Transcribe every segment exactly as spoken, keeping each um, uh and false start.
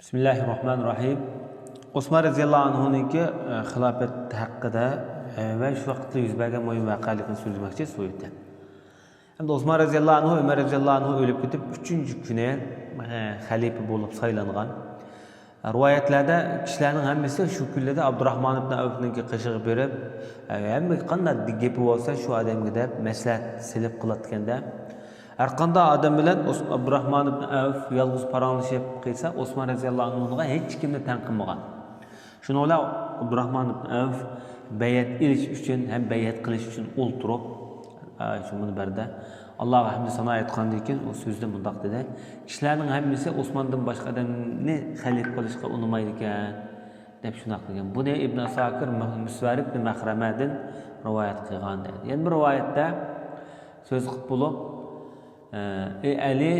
بىسمىللاھىررەھمانىررەھىم. ئوسمان رەزىياللاھۇ ئەنھۇنىڭكى، ئە، خىلاپەت ھەققىدە، ئە، ۋە شۇ ۋاقىتتا يۈز بەرگەن مۇھىم ۋەقەلىكنى سۆزلىمەكچى سۇيۇتى. ئەمدى ئوسمان رەزىياللاھۇ ئەنھۇ، ئۆمەر رەزىياللاھۇ ئەنھۇ ئۆلۈپ كېتىپ، ئۈچىنچى كۈنى، ئە، خەلىپە بولۇپ سايلانغان. رىۋايەتلەردە كىشىلەرنىڭ ھەممىسى شۇ كۈنلەردە ئابدۇراخمان ئىبن ئەۋفنىڭكى قېشىغا بېرىپ، ئە، ھەممە قانداق گېپى بولسا شۇ ئادەمگە دەپ مەسلىھەت سېلىپ قىلاتتىكەندە. ھەرقانداق ئادەم بىلەن ئوس-، ئابدۇراخمان ئىبن ئەۋف يالغۇز پاراڭلىشىپ قىلسا، ئوسمان رەزىياللاھۇ ئەنھۇغا ھېچ كىمنى تەڭ قىلمىغان. شۇنىڭ بىلەن ئابدۇراخمان ئىبن ئەۋف بەيئەت ئېلىش ئۈچۈن ھەم بەيئەت قىلىش ئۈچۈن ئولتۇرۇپ، ئا، شۇ مۇنبەردە ئاللاغا ھەمدۇ سانا ئېيتقاندىن كېيىن ئۇ سۆزىدە مۇنداق دېدى: «كىشىلەرنىڭ ھەممىسى ئوسماندىن باشقا ئادەمنى خەلىپە قىلىشقا ئۇنىمايدىكەن» دەپ شۇنداق دېگەن. بۇنى ئىبن ئەساكىر مۇ-، مۇسۋەر ئىبن مەخرەمەدىن رىۋايەت قىلغان دەيدۇ. يەنە بىر رىۋايەتتە سۆز قىلىپ بولۇپ، ئە، «ئەي ئەلى،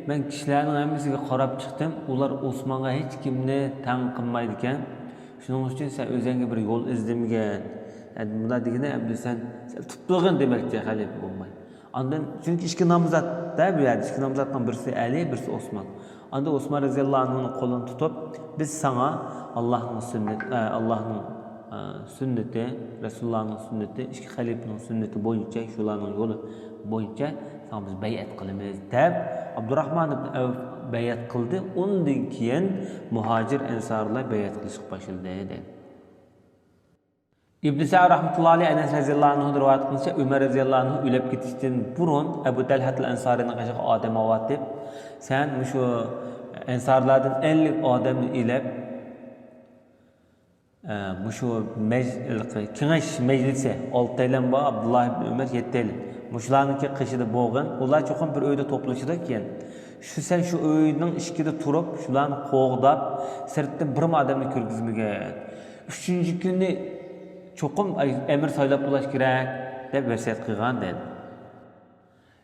مەن كىشىلەرنىڭ ھەممىسىگە قاراپ چىقتىم، ئۇلار ئوسمانغا ھېچ كىمنى تەڭ قىلمايدىكەن. شۇنىڭ ئۈچۈن سەن ئۆزۈڭگە بىر يول ئىزدىمىگىن.» ئەمدى مۇنداق دېگىنى، ئەمدى سەن، سەن تۇتۇلغىن دېمەكچى، خەلىپە بولماي. ئاندىن، چۈنكى ئىككى نامزات-دە بۇ يەردە، ئىككى نامزاتنىڭ بىرسى ئەلى، بىرسى ئوسمان. ئاندىن ئوسمان رەزىياللاھۇ ئەنھۇنىڭ قولىنى تۇتۇپ، «بىز ساڭا ئاللاھنىڭ سۈننىتى، ئە، ئاللاھنىڭ، ئە، سۈننىتى، رەسۇلۇللاھنىڭ سۈننىتى، ئىككى خەلىپىنىڭ سۈننىتى بويىچە، شۇلارنىڭ يولى بويىچە ساڭا بىز بەيئەت قىلىمىز» دەپ، ئابدۇراخمان ئىبن ئەۋف بەيئەت قىلدى. ئۇندىن كېيىن مۇھاجىر ئەنسارلار بەيئەت قىلىشقا باشلىدى، دەيدۇ. ئىبن سەئد رەھمەتۇللاھى ئەلەيھى ئەنەس رەزىياللاھۇ ئەنھۇدىن رىۋايەت قىلىنىشىچە، ئۆمەر رەزىياللاھۇ ئەنھۇ ئۆلۈپ كېتىشتىن بۇرۇن ئەبۇ تەلھەتىل ئەنسارىنىڭ قېشىغا ئادەم ئاۋاتىپ، «سەن مۇشۇ ئەنسارلاردىن ئەللىك ئادەمنى ئېلىپ، ئە، مۇشۇ مەج-، كېڭەش مەجلىسى، ئالتەيلەن بار، ئابدۇللا ئىبن ئۆمەر يەتتەيلەن. مۇشۇلارنىڭكى قېشىدا بولغىن. ئۇلار چوقۇم بىر ئۆيدە توپلىشىدۇ كېيىن. شۇ، سەن شۇ ئۆينىڭ ئىشىكىدە تۇرۇپ، شۇلارنى قوغداپ، سىرتتىن بىرمۇ ئادەمنى كىرگۈزمىگىن. ئۈچىنچى كۈنى چوقۇم ئەمىر سايلاپ بولاش كېرەك» دەپ ۋەسىيەت قىلغان، دەيدۇ.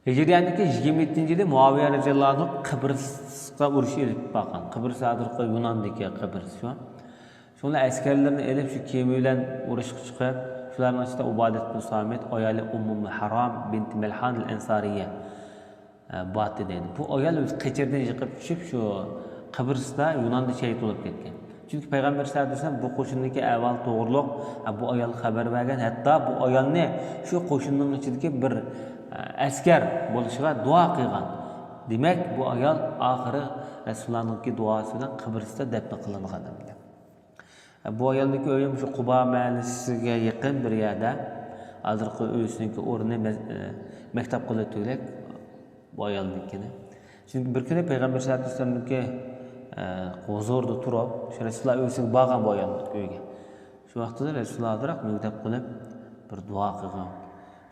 ھىجرىيەنىڭكى يىگىرمە يەتتىنچى يىلى مۇئاۋىيە رەزىياللاھۇ ئەنھۇ قىبرىسقا ئۇرۇش ئېلىپ بارغان. قىبرىس ھازىرقى يۇناندىكى قىبرىس شۇ. شۇڭا ئەسكەرلىرىنى ئېلىپ شۇ كېمە بىلەن ئۇرۇشقا چىقىپ، شۇلارنىڭ ئىچىدە ئۇبادەت بىن سامىت، ئايالى ئۇممۇل ھارام بىنت مەلھان ئەنسارىيە، ئە، باتتى دەيدۇ. بۇ ئايال ئۆزى قېچىردىن يىقىپ چۈشۈپ، شۇ قىبرىستا، يۇناندا شېھىت بولۇپ كەتكەن. چۈنكى پەيغەمبەر سەللەللاھۇ ئەلەيھى ۋەسەللەم بۇ قوشۇندىكى ئەھۋال توغرۇلۇق، ئە، بۇ ئايالغا خەۋەر بەرگەن، ھەتتا بۇ ئايالنى شۇ قوشۇننىڭ ئىچىدىكى بىر، ئە، ئەسكەر بولۇشىغا دۇئا قىلغان. دېمەك، بۇ ئايال ئاخىرى رەسۇلۇللانىڭكى دۇئاسى بىلەن قىبرىستا دەپنە قىلىنغان ئەمدى. بۇ ئايالنىڭكى ئۆيى شۇ قۇبا مەھەللىسىگە يېقىن بىر يەردە. ھازىرقى ئۆيىسىنىڭكى ئورنى مەز-، ئە، مەكتەپ قىلىۋەتكۈدەك بۇ ئايالنىڭكىنى. چۈنكى بىر كۈنى پەيغەمبەر سەللەللاھۇ ئەلەيھى ۋەسەللەمنىڭكى، ئە، ھۇزۇرىدا تۇرۇپ، شۇ رەسۇلۇللا ئۆيىسىگە بارغان بۇ ئايال ئۆيگە. شۇ ۋاقتىدا رەسۇلۇللا ئازراق مۆگدەپ قېلىپ، بىر دۇئا قىلغان.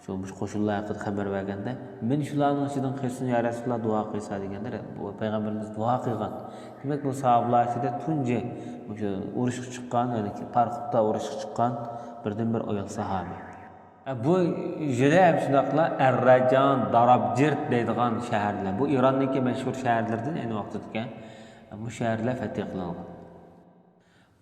شۇ، مۇشۇ قوشۇنلار ھەققىدە خەۋەر بەرگەندە، «مېنى شۇلارنىڭ ئىچىدىن قىلسۇن، يا رەسۇلۇللا، دۇئا قىلسا» دېگەندە، بۇ پەيغەمبىرىمىز دۇئا قىلغان. دېمەك، بۇ ساھابىلار ئىچىدە تۇنجى مۇشۇ ئۇرۇشقا چىققان، يەنى پارخوتتا ئۇرۇشقا چىققان بىردىنبىر ئايال ساھابە. بۇ يىلى ھەم شۇنداقلا ئەررەجان، دارابجىرت دەيدىغان شەھەرلەر. بۇ ئىراننىڭكى مەشھۇر شەھەرلىرىدىن ئەينى ۋاقتىدىكى. بۇ شەھەرلەر فەتھى قىلىنغان.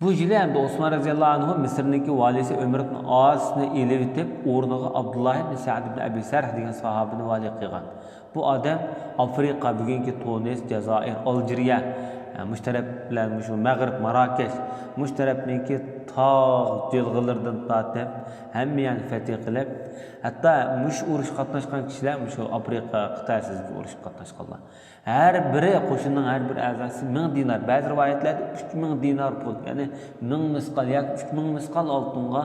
بۇ يىلى ھەمدە ئوسمان رەزىياللاھۇ ئەنھۇ مىسىرنىڭكى ۋالىسى ئۆمەر ئىبن ئاسنى ئېلىۋېتىپ، ئورنىغا ئابدۇللاھ ئىبن سەئد ئىبن ئەبى سەرھ دېگەن ساھابىنى ۋالىي قىلغان. بۇ ئادەم ئافرىقا، بۈگۈنكى تۇنىس، جازائىر، ئالجىرىيە، مۇشۇ تەرەپلەر، مۇشۇ مەغرىب، ماراكەش، مۇشۇ تەرەپنىڭكى تاغ جىلغىلىرىدىن تارتىپ ھەممە يەرنى فەتھى قىلىپ، ھەتتا مۇشۇ ئۇرۇشقا قاتناشقان كىشىلەر، مۇشۇ ئافرىقا قىتئەسىدىكى ئۇرۇشقا قاتناشقانلار. ھەر بىرى، قوشۇننىڭ ھەر بىر ئەزاسى مىڭ دىنار، بەزى رىۋايەتلەردە ئۈچ مىڭ دىنار پۇل، يەنى مىڭ مىسقال ياكى ئۈچ مىڭ مىسقال ئالتۇنغا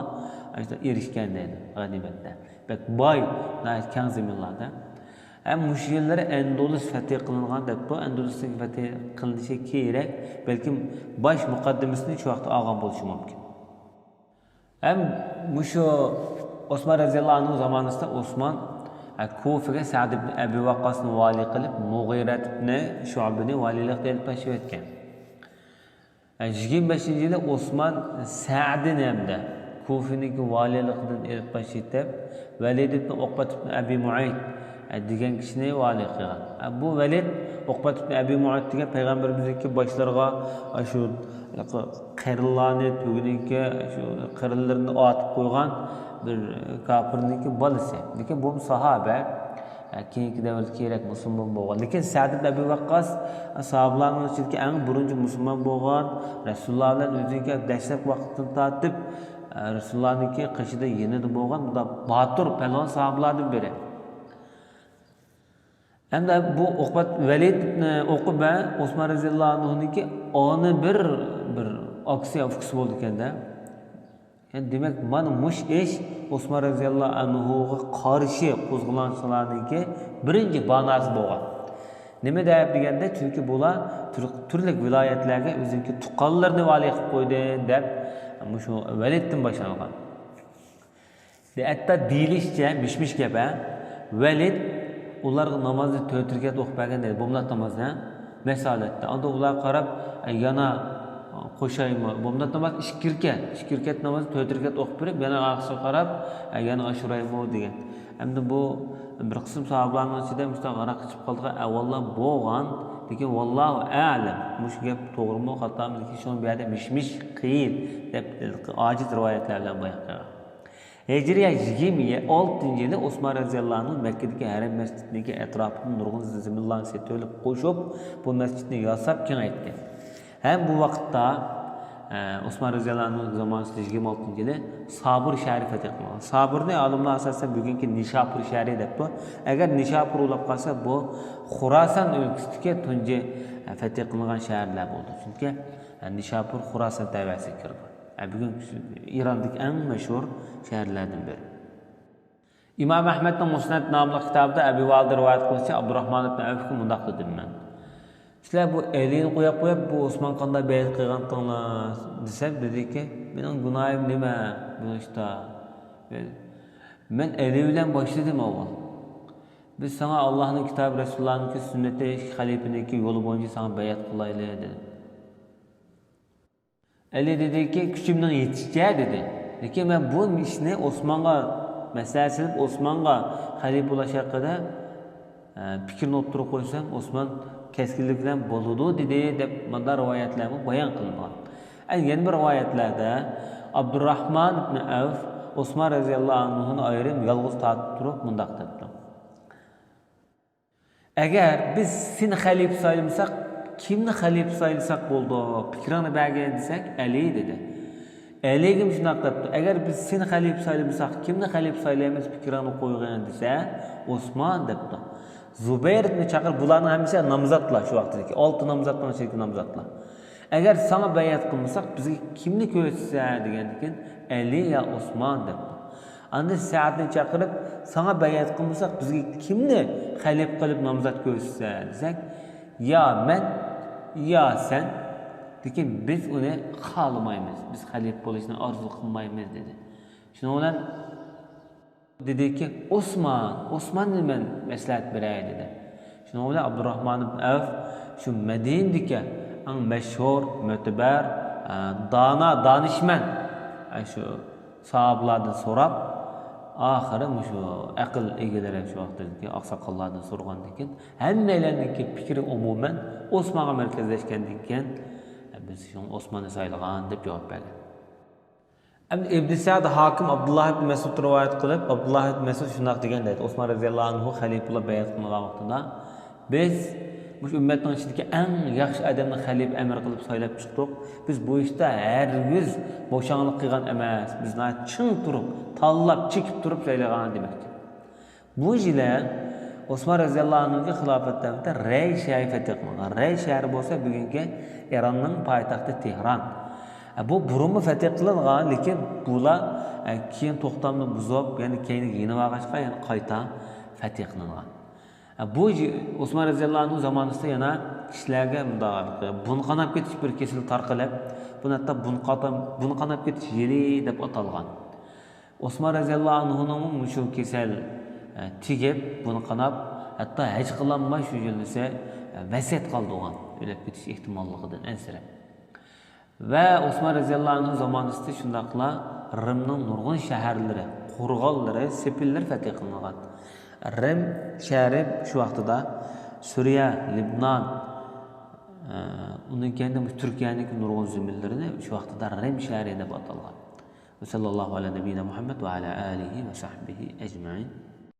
ئېرىشكەن دەيدۇ غەنىيمەتتە. بەك باي، ناھايىتى كەڭ زېمىنلاردا. ھەم مۇشۇ يىللىرى ئەندۇلۇس فەتھى قىلىنغان دەپتۇ. ئەندۇلۇسنىڭ فەتھى قىلىنىشى كېيىنرەك، بەلكىم باش مۇقەددىمىسىنى شۇ ۋاقىتتا ئالغان بولۇشى مۇمكىن. ھەم مۇشۇ ئوسمان رەزىياللاھۇ ئەنھۇ زامانىسىدا ئوسمان، ھە، كۇفىگە سەئد ئىبن ئەبى ۋەققاسنى ۋالىي قىلىپ، مۇغىرەت ئىبن شۇئبىنى ۋالىيلىقتا ئېلىپ تاشلىۋەتكەن. ھە، يىگىرمە بەشىنچى يىلى ئوسمان سەئدنى ھەمدە كۇفىنىڭكى ۋالىيلىقىدىن ئېلىپ تاشلىۋېتىپ، ۋەلىد ئىبن ئوقبەت ئىبن ئەبى مۇئەيت، ھە، دېگەن كىشىنى ۋالىي قىلغان. ھە، بۇ ۋەلىد ئوقبەت ئىبن ئەبى مۇئەيت دېگەن پەيغەمبىرىمىزنىڭكى باشلىرىغا، ئاشۇ قېرىنلارنى، تۆگىنىڭكى شۇ قېرىنلىرىنى ئاتىپ قويغان بىر كاپىرنىڭكى بالىسى. لېكىن بۇمۇ ساھابە. كېيىنكى دەۋردە كېيىنرەك مۇسۇلمان بولغان. لېكىن سەئد ئىبن ئەبى ۋەققاس ساھابىلارنىڭ ئىچىدىكى ئەڭ بۇرۇنچە مۇسۇلمان بولغان، رەسۇلۇللا بىلەن ئۆزىنىڭكى دەسلەپكى ۋاقىتتىن تارتىپ، ئە، رەسۇلۇللانىڭكى قېشىدا، يېنىدا بولغان بۇنداق باتۇر، پەلۋان ساھابىلاردىن بىرى. ھەمدە بۇ ئوقبەت، ۋەلىد ئىبنى ئوقبە ئوسمان رەزىياللاھۇ ئەنھۇنىڭكى ئانى بىر، بىر ئاكىسى يا ئۇكىسى بولىدىكەن-دە. يەنى دېمەك، مانا مۇش ئىش ئوسمان رەزىياللاھۇ ئەنھۇغا قارشى قوزغىلاڭچىلارنىڭكى بىرىنچى باناسى بولغان. نېمە دەپ دېگەندە، چۈنكى بۇلار تۈر-، تۈرلۈك ۋىلايەتلەرگە ئۆزىنىڭكى تۇغقانلىرىنى ۋالىي قىلىپ قويدى دەپ، مۇشۇ ۋەلىدتىن باشلانغان. ھەتتا دېيىلىشىچە، مىش-مىش گەپ، ھە؟ ۋەلىد ئۇلارغا نامازنى تۆت رەكەت ئوقۇپ بەرگەن دەيدۇ، بومدات نامازنى، ھە؟ مەسئۇلەتتە. ئاندىن ئۇلارغا قاراپ، ئە، يەنە قوشايمۇ؟ بومدات ناماز ئىككى رەكەت، ئىككى رەكەت نامازنى تۆت رەكەت ئوقۇپ بېرىپ، يەنە ئارقىسىغا قاراپ، ئە، يەنە ئاشۇرايمۇ دېگەن. ئەمدى بۇ بىر قىسىم ساھابىلارنىڭ ئىچىدە مۇشۇنداق ھاراق ئىچىپ قالىدىغان ئەھۋاللار بولغان، لېكىن ۋاللاھۇ ئەلەم، مۇشۇ گەپ توغرىمۇ، خاتامۇ، لېكىن شۇنىڭ بۇ يەردە مىش-مىش قىيىن دەپ ئاجىز رىۋايەتلەر بىلەن بايان قىلغان. ھىجرىيە يىگىرمە ئالتىنچى يىلى ئوسمان رەزىياللاھۇ ئەنھۇ مەككىدىكى ھەرەم مەسچىتىنىڭكى ئەتراپىدىن نۇرغۇن زېمىنلارنى سېتىۋېلىپ قوشۇپ، بۇ مەسچىتنى ياساپ كېڭەيتكەن. ھەم بۇ ۋاقىتتا، ئە، ئوسمان رەزىياللاھۇ ئەنھۇ زامانىسىدا يىگىرمە ئالتىنچى يىلى سابۇر شەھىرى فەتھ قىلغان. سابۇرنى ئالىملار ئاساسەن بۈگۈنكى نىشاپۇر شەھىرى دەپتۇ. ئەگەر نىشاپۇر بولۇپ قالسا، بۇ خۇراسان ئۆلكىسىدىكى تۇنجى، ئە، فەتھ قىلىنغان شەھەرلەر بولدى. چۈنكى، ئە، نىشاپۇر خۇراسان تەۋەسىگە كىرىدۇ. ئە، بۈگۈن ئىراندىكى ئەڭ مەشھۇر شەھەرلەردىن بىرى. ئىمام ئەھمەدنىڭ مۇسنەد ناملىق كىتابىدا ئەبۇ ۋالىدە رىۋايەت قىلىشىچە، ئابدۇراخمان ئىبن ئەۋفكە مۇنداق دېدىم مەن: «سىلەر بۇ ئەلىنى قويۇپ قويۇپ، بۇ ئوسمان قانداق بەيئەت قىلغانتىڭلار؟» دېسەم، دېدىكى، «مېنىڭ گۇناھىم نېمە بۇ ئىشتا؟ مەن ئەلى بىلەن باشلىدىم ئاۋۋال. بىز ساڭا ئاللاھنىڭ كىتابى، رەسۇلۇللانىڭكى سۈننىتى، ئىككى خەلىپىنىڭكى يولى بويىچە ساڭا بەيئەت قىلايلى» دېدى. ئەلى دېدىكى، «كۈچۈمنىڭ يېتىشىچە» دېدى. لېكىن مەن بۇ ئىشنى ئوسمانغا مەسلىھەت سېلىپ، ئوسمانغا خەلىپە بولۇش ھەققىدە، ئە، پىكىرنى ئوتتۇرىغا قويسام، ئوسمان كەسكىنلىك بىلەن «بولىدۇ» دېدى، دەپ مۇنداق رىۋايەتلەرمۇ بايان قىلىنغان. ئەنە يەنە بىر رىۋايەتلەردە ئابدۇراخمان ئىبن ئەۋف ئوسمان رەزىياللاھۇ ئەنھۇنى ئايرىم يالغۇز تارتىپ تۇرۇپ مۇنداق دەپتۇ: «ئەگەر بىز سېنى خەلىپە سايلىمىساق، كىمنى خەلىپە سايلىساق بولىدۇ؟ پىكرىڭنى بەرگىن» دېسەك، «ئەلى» دېدى. ئەلىگىمۇ شۇنداق دەپتۇ: «ئەگەر بىز سېنى خەلىپە سايلىمىساق، كىمنى خەلىپە سايلايمىز؟ پىكرىڭنى قويغىن» دېسە، «ئوسمان» دەپتۇ. زۇبەير ئىبنى چاقىرىپ، بۇلارنىڭ ھەممىسى نامزاتلار شۇ ۋاقىتتىكى، ئالتە نامزاتنىڭ ئىچىدىكى نامزاتلار. «ئەگەر ساڭا بەيئەت قىلمىساق، بىزگە كىمنى كۆرسىتىسەن؟» دېگەندىكىن، «ئەلى يا ئوسمان» دەپتۇ. ئاندىن سەئدنى چاقىرىپ، «ساڭا بەيئەت قىلمىساق، بىزگە كىمنى خەلىپە قىلىپ نامزات كۆرسىتىسەن؟» دېسەك، «يا مەن، يا سەن. لېكىن بىز ئۇنى خالىمايمىز، بىز خەلىپە بولۇشنى ئارزۇ قىلمايمىز» دېدى. شۇنىڭ بىلەن دېدىكى، «ئوسمان، ئوسماننى مەن مەسلىھەت بېرەي» دېدى. شۇنىڭ بىلەن ئابدۇراخمان ئىبن ئەۋف شۇ مەدىنىدىكى ئەڭ مەشھۇر، مۆتىبەر، ئە، دانا، دانىشمەن، ئە، شۇ ساھابىلاردىن سوراپ، ئاخىرى مۇشۇ ئەقىل ئىگىلىرى، شۇ ۋاقىتتىكى ئاقساقاللاردىن سورىغاندىن كېيىن، ھەممەيلەننىڭكى پىكرى ئومۇمەن ئوسمانغا مەركەزلەشكەندىن كېيىن، بىز شۇڭا ئوسماننى سايلىغان دەپ جاۋاب بەرگەن. ئەمدى ئىبن سەئد ھاكىم ئابدۇللا ئىبن مەسئۇد رىۋايەت قىلىپ، ئابدۇللا ئىبن مەسئۇد شۇنداق دېگەن دەيدۇ، ئوسمان رەزىياللاھۇ ئەنھۇ خەلىپە بولۇپ بەيئەت قىلىنغان ۋاقتىدا، «بىز مۇشۇ ئۈممەتنىڭ ئىچىدىكى ئەڭ ياخشى ئادەمنى خەلىپە ئەمىر قىلىپ سايلاپ چىقتۇق. بىز بۇ ئىشتا ھەرگىز بوشاڭلىق قىلغان ئەمەس. بىز ناھايىتى چىڭ تۇرۇپ، تاللاپ، چېكىپ تۇرۇپ سايلىغان» دېمەكچى. بۇ يىلى ئوسمان رەزىياللاھۇ ئەنھۇنىڭ خىلاپەت دەۋرىدە رەي شەھىرى فەتھ قىلىنغان. رەي شەھىرى بولسا بۈگۈنكى ئىراننىڭ پايتەختى تېھران. بۇ بۇرۇنمۇ فەتھ قىلىنغان، لېكىن بۇلار كېيىن توختامنى بۇزۇپ، يەنە كەينىگە يېنىۋالغاچقا، يەنە قايتا فەتھ قىلىنغان. بۇ يى-، ئوسمان رەزىياللاھۇ ئەنھۇ زامانىسىدا يەنە كىشىلەرگە مۇنداق بۇنى قاناپ كېتىش بىر كېسىل تارقىلىپ، بۇنى ھەتتا بۇنى قاتا-، بۇنى قاناپ كېتىش يىلى دەپ ئاتالغان. ئوسمان رەزىياللاھۇ ئەنھۇنىڭمۇ مۇشۇ كېسەل، ئە، تېگىپ، بۇنى قاناپ، ھەتتا ھەج قىلالماي شۇ يىلىسى، ئە، ۋەسىيەت قالدۇرغان، ئۆلۈپ كېتىش ئېھتىماللىقىدىن ئەنسىرەپ. ۋە ئوسمان رەزىياللاھۇ ئەنھۇ زامانىسىدا شۇنداقلا رىمنىڭ نۇرغۇن شەھەرلىرى، قورغانلىرى، سېپىللىرى فەتھ قىلىنغان. رىم شەھىرى شۇ ۋاقتىدا سۈرىيە، لىبنان، ئە، ئۇنىڭ كەينىدە تۈركىيەنىڭكى نۇرغۇن زېمىنلىرىنى شۇ ۋاقتىدا رىم شەھىرى دەپ ئاتالغان. وصلى الله على نبينا محمد وعلى آله وصحبه أجمعين.